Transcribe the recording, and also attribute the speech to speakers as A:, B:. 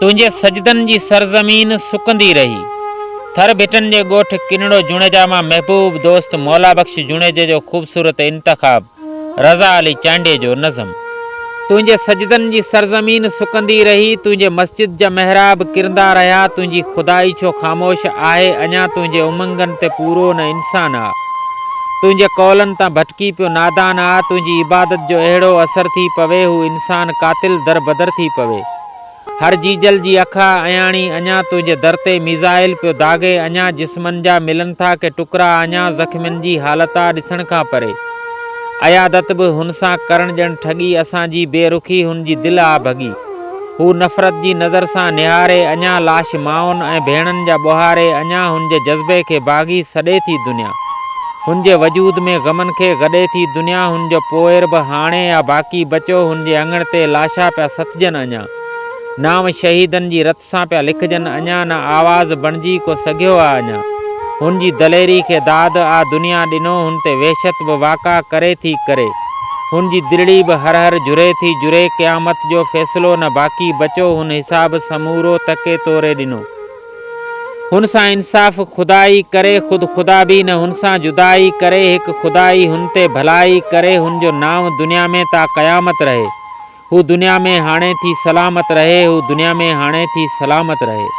A: تنهنجي سجدن جي سرزمين سڪندي رهي. ٿر ڀٽن جي ڳوٺ ڪنڙو جوڻيجا مان محبوب دوست مولا بخش جوڻيجي جو خوبصورت انتخاب رضا علي چانڊيي جو نظم. تنهنجي سجدن جي سرزمين سڪندي رهي، تنهنجي مسجد جا محراب ڪرندا رهيا، تنهنجي خدائي ڇو خاموش آهي اڃا تنهنجي امنگن تي پورو نه انسان آ. تنهنجي قولن تان ڀٽڪي پيو نادان آ، تنهنجي عبادت جو اهڙو اثر ٿي پوي، هو انسان قاتل در بدر ٿي پوي. هر جيجل جي اک آ اياڻي اڃا، تنهنجي در تي ميزائل پيو داغي اڃا، جسمن جا ملن ٿا ڪي ٽڪرا اڃا، زخمين جي حالت آ ڏسڻ کان پري. عيادت به هن سان ڪرڻ ڄڻ ٺڳي، اسان جي بي رخي هن جي دل آ ڀڳي. هو نفرت جي نظر سان نهاري اڃا لاش مائن ۽ ڀيڻن جا ٻوهاري اڃا هن جي جذبي کي باغي سڏي ٿي دنيا هن جي وجود ۾ غمن کي گڏي ٿي دنيا هن جو پوئر به هاڻي آ باقي بچيو هن جي اڱڻ تي لاشا پيا سٿجن اڃا نانء شهيدن جي رت سان پيا لکجن اڃا نه آواز بڻجي ڪو سگهيو آ اڃا هن جي دليري کي داد آ دنيا ڏنو هن تي وحشت به واڪا ڪري ٿي ڪري هن جي دلڙي به هر هر جهري ٿي جهري قيامت جو فيصلو نه باقي بچو هن حساب سمورو تڪي توري ڏنو هن سان انصاف خدا ئي ڪري خود خدا به نه هن سان جدائي ڪري هڪ خدا ئي هن تي ڀلائي ڪري هن جو نانء دنيا ۾ تا قيامت رهي. هو دنيا ۾ هاڻي ٿي سلامت رهي هو دنيا ۾ هاڻي ٿي سلامت رهي.